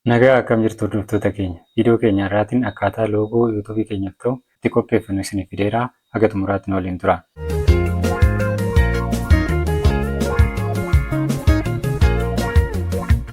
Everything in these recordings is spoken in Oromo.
Nagaa, akkam jirtu hordoftoota keenya? Viidiyoo keenya har'aatiin akkaataa loogoo YouTubeii keenyaaf ta'u itti qopheeffannu isiniif fideera. Haga xumuraatti nu waliin tura.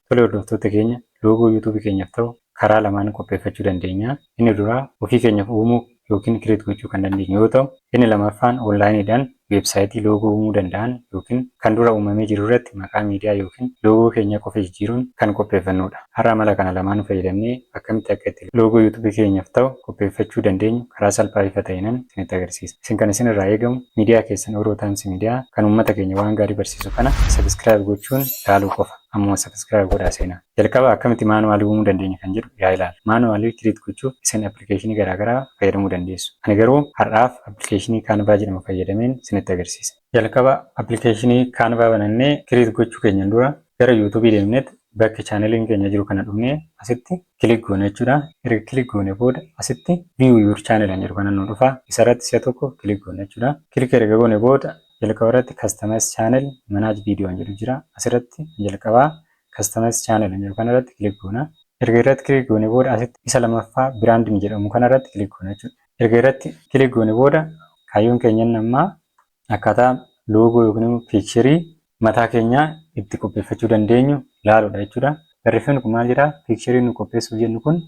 Tole hordoftoota keenya, loogoo YouTubeii keenyaaf ta'u karaa lamaan qopheeffachuu dandeenya. Inni duraa ofii keenyaaf uumuu yookiin create gochuu kan dandeenyu yoo ta'u, inni lamaffaan onlineiidhaan websiteii loogoo uumuu danda'an yookiin kan dura uumamee jiru irratti maqaa miidiyaa yookiin loogoo keenya qofa jijjiiruun kan qopheeffannudha. Har'a mala kana lamaanuu fayyadamnee akkamitti akka itti loogoo YouTubeii keenyaaf ta'u qopheeffachuu dandeenyu karaa salphaa ifa ta'eenan isinitti agarsiisa. Isin kan isin irraa eegamu miidiyaa keessan Oroo Times Miidiyaa kan uummata keenya waan gaarii barsiisu kana subscribe gochuun ilaaluu qofa. Ammuma subscribe godhaa seenaa. Jalqaba akkamitti manualii uumuu dandeenya kan jedhu yaa ilaalu. Manualii create gochuuf isin applicationii garaagaraa fayyadamuu dandeessu. Ani garuu har'aaf applicationii Canva jedhamu fayyadameen isinitti agarsiisa. Jalqaba applicationii Canva banannee create gochuu keenyan dura gara YouTubeii deemneet bakka channeliin keenya jiru kana dhufnee asitti click goone jechuudha. Erga click goone booda asitti "View your channel" kan jedhu kana nu dhufa. Isarratti si'a tokko click goone jechuudha. Click erga goone booda jalqaba irratti "Customize channel", "Manage video" jedhu jira. Asirratti jalqabaa "Customize channel" jedhu kanarratti click goona. Erga irratti click goone booda asitti isa lammaffaa "Branding" jedhamu kanarratti click goona jechuudha. Erga irratti click goone booda kaayyoon keenya inni ammaa akkaataa loogoo yookiin immoo pictureii mataa keenyaa itti qopheeffachuu dandeenyu ilaaluudha jechuudha. Barreeffamni kun maal jedhaa? Pictureii nu qopheessuuf jennu kun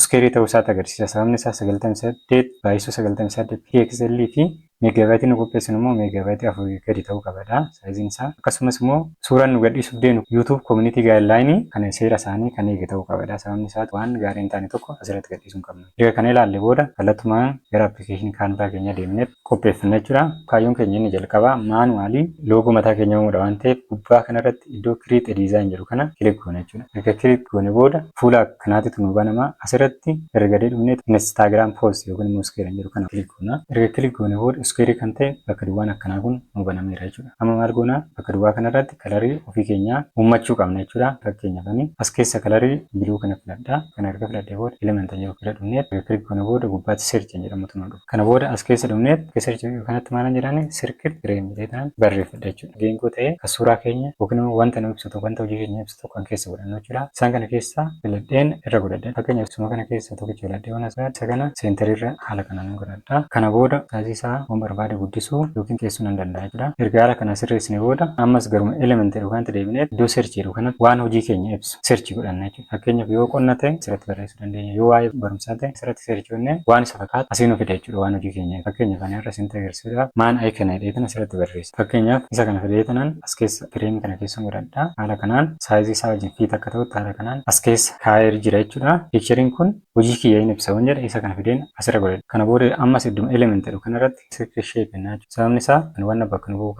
squareii ta'uu isaati agarsiisa. Sababni isaa 98 baay'isuu 98 pixel fi megabyteii nu qopheessinu immoo megabyteii 4 gadi ta'uu qabadha. Sizeiin isaa akkasumas immoo suuraan nu gadhiisuuf deemnu YouTube community guidelineii kan seera isaanii kan eege ta'uu qabadha. Sababni isaa waan gaarii hin taane tokko asirratti gadhiisuu hin qabnu. Erga kana ilaalle booda kallattumaan gara applicationii Canva keenya deemnee qopheeffanna jechuudha. Kaayyoon keenya inni jalqabaa manualii loogoo mataa keenya uumuudha waan ta'eef, gubbaa kanarratti iddoo "Create design" jedhu kana click goona jechuudha. Erga click goone booda fuula akkanaatitu nu banama. Asirratti erga gadee dhufnee "Instagram post" yookiin immoo "square" jedhu kana click goona. Erga click goone booda squareii kan ta'e bakka duwwaan akkanaa kun nu banameera jechuudha. Amma maal goona? Bakka duwwaa kanarratti colorii ofii keenyaa uummachuu qabna jechuudha. Fakkeenyaaf ani as keessa colorii blue kana filadha. Kana erga filadhee booda "Element" jedhu bira dhufnee erga click goone booda gubbaatti "Search" jedhamutu nu dhufa. Kana booda as keessa dhufnee search kanatti maal jedhani, "circle frame" jedhee tanaan barreeffadha jechuudha. Geengoo ta'ee kan suuraa keenya yookiin immoo wanta nu ibsu tokko, wanta hojii keenya ibsu tokko kan keessa godhannu jechuudha. Isaan kana keessa filadheen irra godhadha. Fakkeenyaaf suma kana keessa tokkicha filadhee waan isa kana centerii irra haala kanaan godhadha. Kana booda sizeii isaa waan barbaade guddisuu yookiin keessuu nan danda'a jechuudha. Erga haala kana sirreessine booda ammas garuma "Element" jedhu kanatti deebinee iddoo "Search" jedhu kanatti waan hojii keenya ibsu search godhanna jechuudha. Fakkeenyaaf yoo qonna ta'e asirratti barreessuu dandeenya. Yoo waa'ee barumsaa ta'e asirratti search goonee waan isa fakkaatu asii nu fida jechuudha waan hojii keenya. Fakkeenyaaf ani har'a isinitti agarsiisuudhaaf maan icon jedhee asirratti barreessa. Fakkeenyaaf isa kana fidee tanan as keessa frameii kana keessa godhadha. Haala kanaan sizeii isaa wajjin fit akka ta'utti haala kanaan as keessa kaa'ee jira jechuudha. Pictureiin kun hojii kiyya hin ibsa waan jedhe isa kana fideen asirra godhadha. Kana booda ammas idduma "Element" jedhu kanarratti circle shape jennaa jechuudha. Sababni isaa kan waan bakka nu bu'u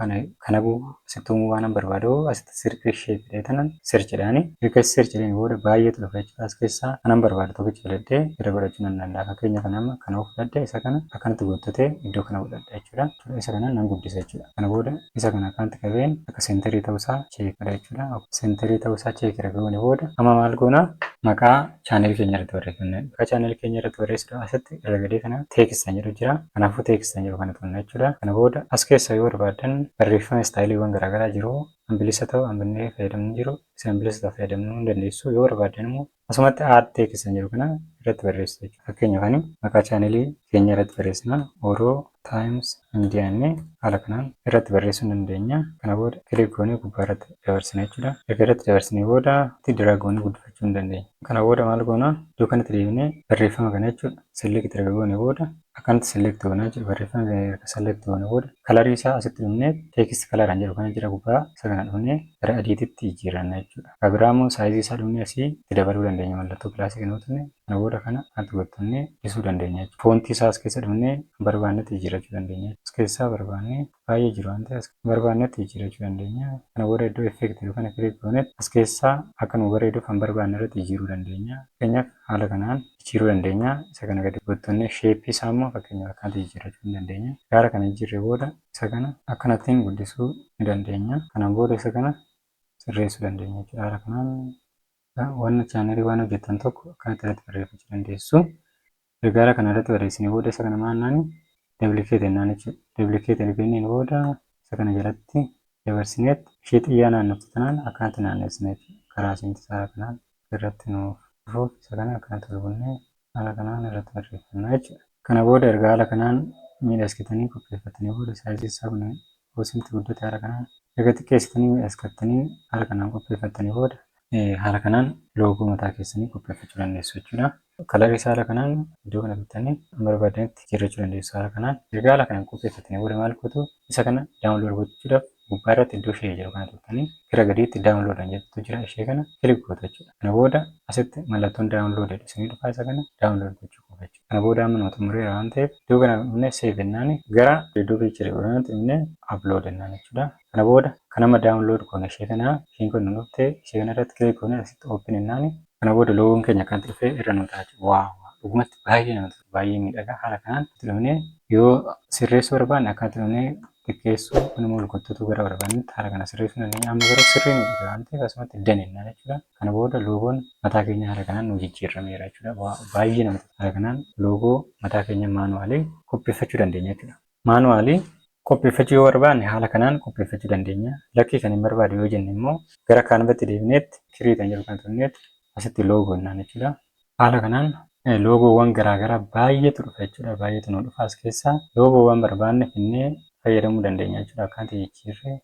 kana bu'u asitti uumuu waan barbaadu asitti "circle shape" jedhee tanan search jedhaani. Erga search jedheen booda baay'eetu dhufa jechuudha. As keessaa kanan barbaadu tokkicha filadhee irra godhachuu nan danda'a. Fakkeenyaaf ani amma kana filadhee isa kana akkanatti guuttatee iddoo kana godhadha jechuudha. Isa kana nan guddisa jechuudha. Kana booda isa kana akkanatti qabeen akka centerii ta'uusaa check godha jechuudha. Centerii ta'uusaa check erga goone booda amma maal goona? Maqaa channelii keenya irratti barreeffanna. Maqaa channelii keenya irratti barreessuudhaaf asitti irra gadee kana "Text" kan jedhu jira. Kanaafuu "Text" kan jedhu kana tuqna jechuudha. Kana booda as keessa yoo barbaadan barreeffama styleiiwwan garaagaraa jiru. Kan bilisa ta'u hambannee fayyadamnu jiru. Isin bilisa ta'u fayyadamuu ni dandeessu. Yoo barbaadan immoo asumatti "Add text" kan jedhu kana irratti barreessu jechuudha. Fakkeenyaaf ani maqaa channelii keenya irratti barreessina. Oroo Times Media jennee haala kanaan irratti barreessuu ni dandeenya. Kana booda click goonee gubbaa irratti dabarsina jechuudha. Erga irratti dabarsinee booda itti drag goonee guddifachuu ni dandeenya. Kana booda maal goona? Iddoo kanatti deebinee barreeffama kana jechuudha. Select erga goone booda akkanatti select goona jechuudha. Barreeffama kana erga select goone booda colorii isaa asitti dhufnee "Text color" kan jedhu kana jira gubbaa, isa kana dhufnee gara adiititti jijjiiranna jechuudha. Kan biraa immoo sizeii isaa dhufnee asii itti dabaluu dandeenya, mallattoo plusii kana tuqne. Kana booda kana akkanatti gottannee dhiisuu dandeenya jechuudha. Fontii isaa as keessa dhufnee barbaannetti jijjiirrachuu dandeenya. As keessaa barbaannee baay'ee jiru waan ta'eef barbaannetti jijjiirrachuu dandeenya. Kana booda iddoo "Effect" jedhu kana click goonetti as keessaa akka nu bareeduuf kan barbaanne irratti jijjiiruu dandeenya. Fakkeenyaaf haala kanaan jijjiiruu dandeenya. Isa kana gadi gottannee shapeii isaa immoo fakkeenyaaf akkanatti jijjiirrachuu ni dandeenya. Gaara kana jijjiirree booda isa kana akkanattiin guddisuu ni dandeenya. Kanaan booda isa kana sirreessuu dandeenya jechuudha. Haala kanaan waan channelii waan hojjettan tokko akkanatti irratti barreeffachuu dandeessu. Erga kana irratti barreessinee booda isa kana maal naani, "Duplicate" jennaan jechuudha. Duplicate erga jenneen booda isa kana jalatti dabarsineet ishee xiyyaa naannoftu tanaan akkanatti naannessina jechuudha. Karaa isiin haala kanaan irratti nuuf Dhufuuf isa kana akkanatti ol bunnee haala kanaan irratti barreeffannaa jechuudha. Kana booda erga haala kanaan miidhagsitanii qopheeffatanii booda, size isaa kun yoo isinitti guddate, haala kanaan erga xiqqeessitanii miidhagsattanii haala kanaan qopheeffattanii booda, haala kanaan loogoo mataa keessanii qopheeffachuu dandeessu jechuudha. Color isaa haala kanaan iddoo kana bittanii barbaadanitti jijjiirrachuu dandeessu haala kanaan. Erga haala kanaan qopheeffatanii booda maal gootu? Isa kana download gochuudhaaf gubbaa irratti iddoo ishee jedhu kana tuqxanii gara gadiitti download kan jettu jira, ishee kana click gootu jechuudha. Kana booda asitti mallattoon download jedhu isinii dhufaa, isa kana download gochuu qofa jechuudha. Kana booda amma nu xumureera waan ta'eef, iddoo kana dhufnee save jennaan, gara iddoo picture godhanatti dhufnee upload jennaan jechuudha. Kana booda kan amma download goone ishee kana, isheen kun nu dhufte, ishee kana irratti click goone asitti open jennaan, kana booda loogoon keenya akkanatti dhufee irra nu ta'a jechuudha. Wow, dhugumatti baay'ee namatti tola, baay'ee miidhagaa. Haala kanaan itti dhufnee yoo sirreessuu barbaanne, akkanatti dhufnee xiqqeessuu, kun immoo ol kottuutu gara barbaannetti haala kana sirreessuu dandeenya. Amma garuu sirrii nu dhufe waan ta'eef asumatti done jennaan jechuudha. Kana booda loogoon mataa keenya haala kanaan nu jijjiirameera jechuudha. Baay'ee namatti tola. Haala kanaan loogoo mataa keenya manually qopheeffachuu dandeenya jechuudha. Manually qopheeffachuu yoo barbaanne haala kanaan qopheeffachuu dandeenya. Lakkii kan hin barbaadu yoo jenne immoo gara Canvatti deebineetti create kan jedhu kan tuqneetti asitti loogoo jennaan jechuudha. Haala kanaan loogoowwan garaagaraa baay'eetu dhufa jechuudha. Baay'eetu nu dhufa, as keessaa loogoowwan barbaanne finnee fayyadamuu dandeenya jechuudha. Akkanatti jijjiirree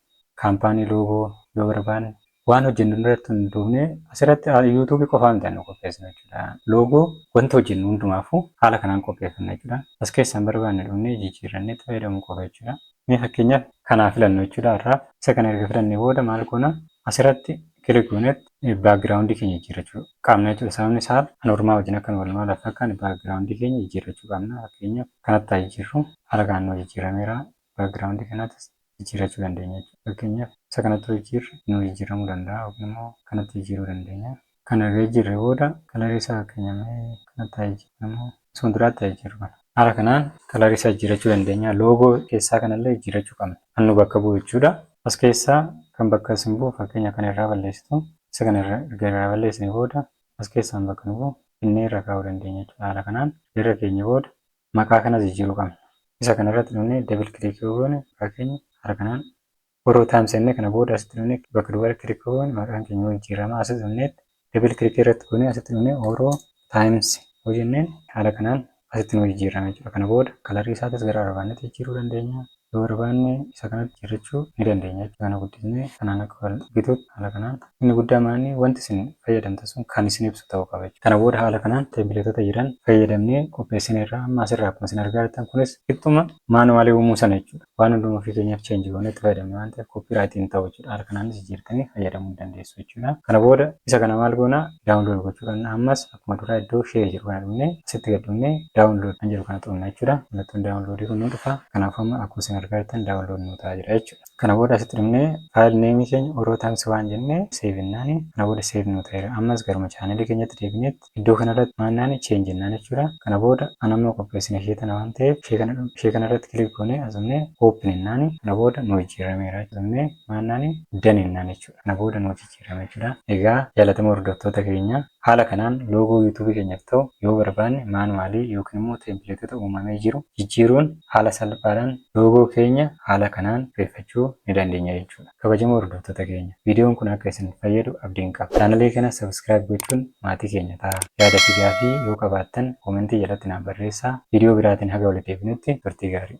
company logo yoo barbaanne, waan hojjennu irratti hundoofnee, asirratti YouTube qofaa miti nu qopheessinu jechuudha. Loogoo wanta hojjennu hundumaafuu haala kanaan qopheeffanna jechuudha. As keessaan barbaanne dhufnee jijjiirrannee itti fayyadamuu qofa jechuudha. Mee fakkeenyaaf kanaa filannu jechuudha irraa. Isa kana erga filannee booda maal goona? Asirratti click goonetti background keenya jijjiirrachuu qabna jechuudha. Sababni isaa anormaa wajjin akka nu wal fakkaan background keenya jijjiirrachuu qabna. Fakkeenyaaf kanatti haa jijjiirru, haala kanaan nu jijjiirameera. Background kanattis jijjiirrachuu dandeenya jechuudha. Fakkeenyaaf isa kanatti jijjiirre nu jijjiiramuu danda'a yookiin immoo kanatti jijjiiruu dandeenya. Kana erga jijjiirree booda color isaa fakkeenyaaf kanatti haa jijjiirru, isuma duraatti haa jijjiirru kana. Haala kanaan color isaa jijjiirrachuu dandeenya. Loogoo keessaa kanallee jijjiirrachuu qabna. Kan nu bakka bu'u jechuudha. As keessaa kan bakka isin bu'u fakkeenya kana irraa balleessitu. Isa kana erga irraa balleessine booda as keessaan bakka nu bu'u finnee irra kaa'uu dandeenya jechuudha. Haala kanaan irra keenya booda maqaa kanas jijjiiruu qabna. Isa kanarratti dhufnee double click yoo goone, maqaa keenya haala kanaan Oro Times jennee, kana booda asitti dhufnee bakka duwwaa click yoo goone maqaan keenya jijjiirama. Asitti dhufnee double click irratti goonee asitti dhufnee Oro Times yoo jenneen, haala kanaan asitti nu jijjiirama jechuudha. Kana booda color isaatis gara barbaannetti jijjiiruu dandeenya. Yoo barbaanne isa kanatti jijjiirrachuu ni dandeenya jechuudha. Kana guddisnee kanaan akka wal gitutti haala kanaan, inni guddaa maanni wanti isin fayyadamtan sun kan isin ibsu ta'uu qaba jechuudha. Kana booda haala kanaan templateota jiran fayyadamnee qopheessineerra. Amma asirraa akkuma isin argaa jirtan kunis ittuma manually uumuu sana jechuudha. Waan hundumaa ofii keenyaaf change goonee itti fayyadamne waan ta'eef copyrightiin ta'u jechuudha. Haala kanaanis jijjiirtanii fayyadamuu ni dandeessu jechuudha. Kana booda isa kana maal goona? Download gochuu qabna. Ammas akkuma duraa iddoo share jedhu kana dhufnee asitti gad dhufnee download kan jedhu kana tuqna jechuudha. Mallattoon download kun nu dhufa. Kanaafuu amma akkuma isin argaa jirtan download nu ta'aa jira jechuudha. Kana booda asitti dhufnee file name keenya Oro Times waan jennee save jennaani, kana booda save nu ta'eera. Ammas garuma channel keenyatti deebineetti iddoo kanarratti maannaani change jennaan jechuudha. Kana booda an amma qopheessine ishee tana waan ta'eef, ishee kanarratti click goonee as dhufnee open jennaani, kana booda nu jijjiirameera. As dhufnee maannaani done jennaan jechuudha. Kana booda nu jijjiirame jechuudha. Egaa jaallatamoo hordoftoota keenya, haala kanaan loogoo YouTube keenyaaf ta'u yoo barbaanne manually yookiin immoo templateota uumamee jiru jijjiiruun haala salphaadhaan loogoo keenya haala kanaan qopheeffachuu ni dandeenya jechuudha. Kabajamoo hordoftoota keenya, viidiyoon kun akka isin fayyadu abdiin qaba. Channel kana subscribe gochuun maatii keenya ta'a. Yaada fi gaaffii yoo qabaattan comment jalatti naaf barreessaa. Viidiyoo biraatiin haga walitti deebinutti turtii gaarii.